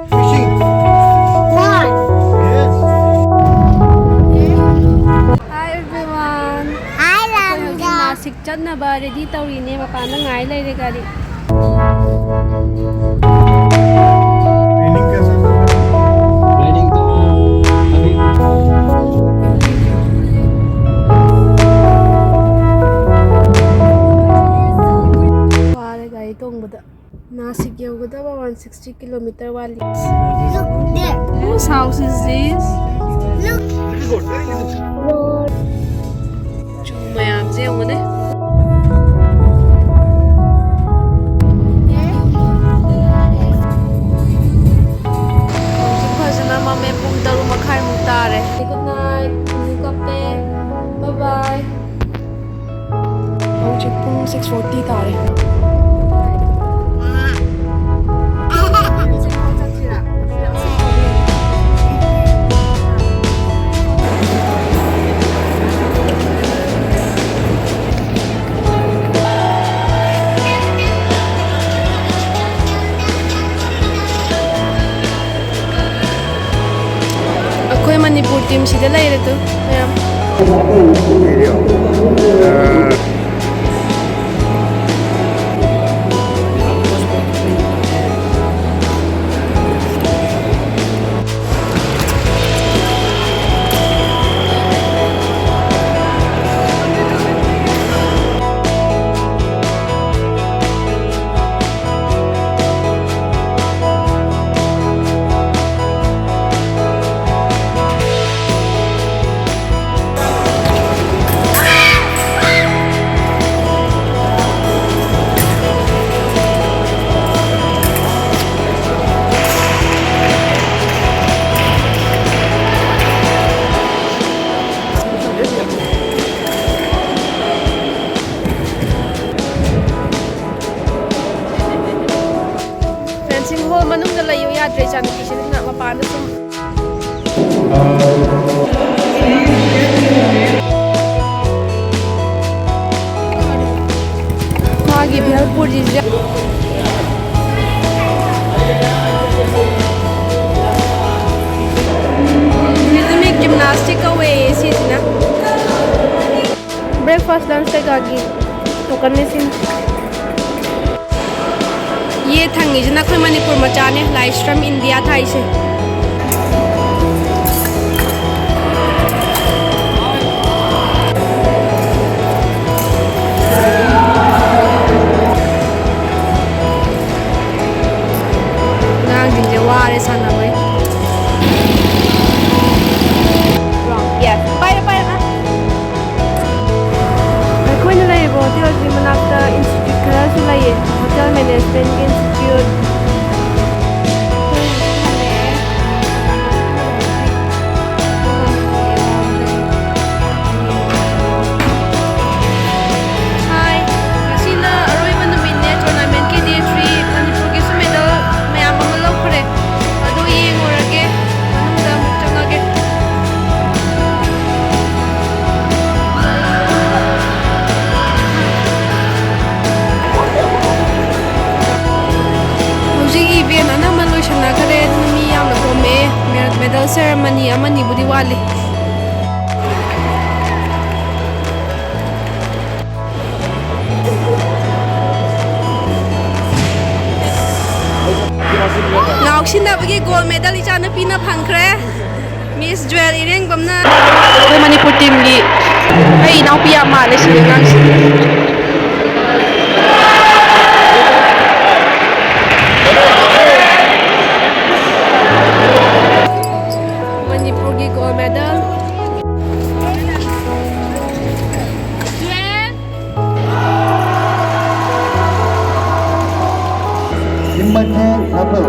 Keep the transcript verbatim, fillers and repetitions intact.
Fishing. One. Yes. Hi everyone. Hi, ꯑꯩꯈꯣꯏ ꯍꯧꯖꯤꯛ ꯂꯥꯡꯒꯥ꯫ ꯅꯥꯁꯤꯛ ꯆꯠꯅꯕ ꯔꯦꯗꯤ ꯇꯧꯔꯤꯅꯦ, ꯃꯄꯥꯟꯗ ꯉꯥꯏ ꯂꯩꯔꯦ ꯒꯥꯔꯤ꯫ Training कैसा चल रहा है? Training तो अभी ꯋꯥꯔꯦ ꯒꯥꯔꯤ ꯇꯣꯡꯕꯗ꯫ ꯅꯥꯁꯤꯛ ꯌꯧꯒꯗꯕ ꯋꯥꯟ ꯁꯤꯛꯁꯇꯤ ꯀꯤꯂꯣꯃꯤꯇꯔ ꯋꯥꯠꯂꯤ꯫ Look there. Whose house is this? Look. ꯆꯨ ꯃꯌꯥꯝꯁꯦ ꯌꯦꯡꯉꯨꯅꯦ꯫ ꯍꯧꯖꯤꯛ ꯐꯖꯅ ꯃꯝꯃꯦ, ꯄꯨꯡ ꯇꯔꯨꯛ ꯃꯈꯥꯏꯃꯨꯛ ꯇꯥꯔꯦ꯫ Good night. ꯑꯃꯨꯛ ꯀꯞꯄꯦ꯫ Bye bye. ꯍꯧꯖꯤꯛ ꯄꯨꯡ ꯁꯤꯛꯁ ꯐꯣꯔꯇꯤ ꯇꯥꯔꯦ꯫ ꯑꯩꯈꯣꯏ ꯃꯅꯤꯄꯨꯔ ꯇꯤꯝꯁꯤꯗ ꯂꯩꯔꯦ ꯇꯨ ꯃꯌꯥꯝ꯫ Fencing hall ꯃꯅꯨꯡꯗ ꯂꯩꯌꯨ ꯌꯥꯗ꯭ꯔꯦ, ꯏꯆꯥꯅꯨꯄꯤꯁꯤꯅ ꯃꯄꯥꯟꯗ ꯁꯨꯝ꯫ ꯃꯥꯒꯤ ꯚꯦꯜꯄꯨꯔꯤꯁꯦ꯫ ꯂꯟꯆ ꯀꯩꯀꯥꯒꯤ ꯇꯣꯀꯟꯅꯦ ꯁꯤꯅ꯫ ꯌꯦ ꯊꯪꯉꯤꯁꯤꯅ ꯑꯩꯈꯣꯏ ꯃꯅꯤꯄꯨꯔ ꯃꯆꯥꯅꯦ, ꯂꯥꯏꯁ꯭ꯔꯝ ꯏꯟꯗꯤꯌꯥ ꯊꯥꯏꯁꯦ꯫ ꯑꯉꯥꯡꯁꯤꯡꯁꯦ ꯋꯥꯔꯦ ꯁꯥꯟꯅꯕꯩ꯫ Yes. ꯄꯥꯏꯔꯣ, ꯄꯥꯏꯔꯣ, ꯑ꯫ ꯑꯩꯈꯣꯏꯅ ꯂꯩꯔꯤꯕ ꯍꯣꯇꯦꯜꯁꯤ ꯃꯅꯥꯛꯇ ꯏꯟꯁꯇꯤꯇ꯭ꯌꯨꯠ ꯈꯔꯁꯨ ꯂꯩꯌꯦ, ꯍꯣꯇꯦꯜ ꯃꯦꯅꯦꯖꯃꯦꯟꯒꯤ ꯏꯟꯁꯇꯤꯇ꯭ꯌꯨꯠ꯫ Hi, ꯉꯁꯤꯅ ꯑꯔꯣꯏꯕ ꯅꯨꯃꯤꯠꯅꯦ tournament ꯀꯤ day three꯫ ꯃꯅꯤꯄꯨꯔꯒꯤꯁꯨ medal ꯃꯌꯥꯝ ꯑꯃ ꯂꯧꯈ꯭ꯔꯦ꯫ ꯑꯗꯨ ꯌꯦꯡꯉꯨꯔꯒꯦ, ꯃꯅꯨꯡꯗ ꯑꯃꯨꯛ ꯆꯪꯉꯒꯦ꯫ ꯍꯧꯖꯤꯛ event ꯑꯅꯝꯕ ꯂꯣꯏꯁꯤꯟꯅꯈ꯭ꯔꯦ, ꯑꯗꯨꯅ ꯃꯤ ꯌꯥꯝꯅ ꯀꯣꯝꯃꯦ꯫ Medal ceremony ꯑꯃꯅꯤꯕꯨꯗꯤ ꯋꯥꯠꯂꯤ꯫ ꯉꯥꯎꯁꯤꯟꯅꯕꯒꯤ gold medal ꯏꯆꯥꯅꯨꯄꯤꯅ ꯐꯪꯈ꯭ꯔꯦ꯫ Miss ꯖ꯭ꯋꯦꯜ ꯏꯔꯦꯡꯕꯝꯅ꯫ ꯑꯩꯈꯣꯏ ꯃꯅꯤꯄꯨꯔ team ꯒꯤ ꯑꯩ ꯏꯅꯥꯎꯄꯤ ꯌꯥꯝ ꯃꯥꯜꯂꯦ ꯁꯤꯒꯤ ꯑꯉꯥꯡꯁꯦ꯫ ꯃꯅꯤꯄꯨꯔꯒꯤ gold medal꯫ ꯖ꯭ꯋꯦꯜ꯫ ꯏꯝꯃꯊꯦ ꯅꯕꯜ꯫